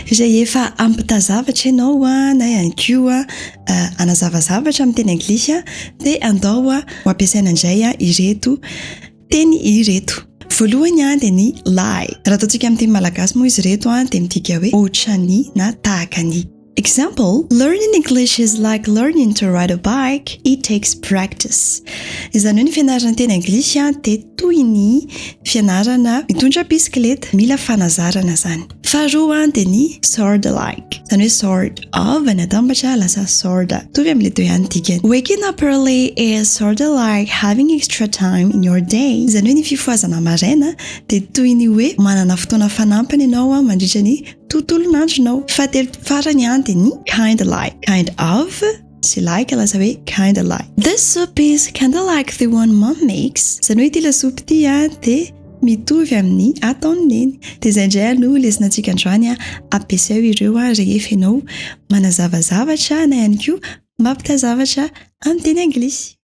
Rehefa hampitaha zavatra ianao na ihany koa hanazava zavatra amin'ny teny anglisy dia andao ho ampiasaina indray ireto teny ireto. Voalohany dia ny like. Raha ataontsika amin'ny teny malagasy moa izy ireto dia midika hoe ohatran'ny na tahaka ny. Example, Learning English is like learning to ride a bike, it takes practice. Izany hoe ny fianarana teny anglisy dia toy ny fianarana mitondra bisikileta, mila fanazarana izany. Faharoa dia ny sorta like. Izany hoe sort of ny atambatra lasa sorta. Mitovy amin'ilay teo ihany ny dikany. Waking up early is sorta like having extra time in your day. Izany hoe ny fifohazana maraina dia toy ny hoe manana fotoana fanampiny ianao mandritra ny tontolon'andronao. Fahatelo farany dia ny kinda like. Kind of sy like lasa hoe kinda like. This soup is kinda like the one mom makes. Izany hoe ity lasopy ity dia mitovy amin'ny ataon'i Neny. Dia izay indray no lesona antsika androany. Ampiasao ireo rehefa ianao manazava zavatra na ihany koa mampitaha zavatra amin'ny teny anglisy.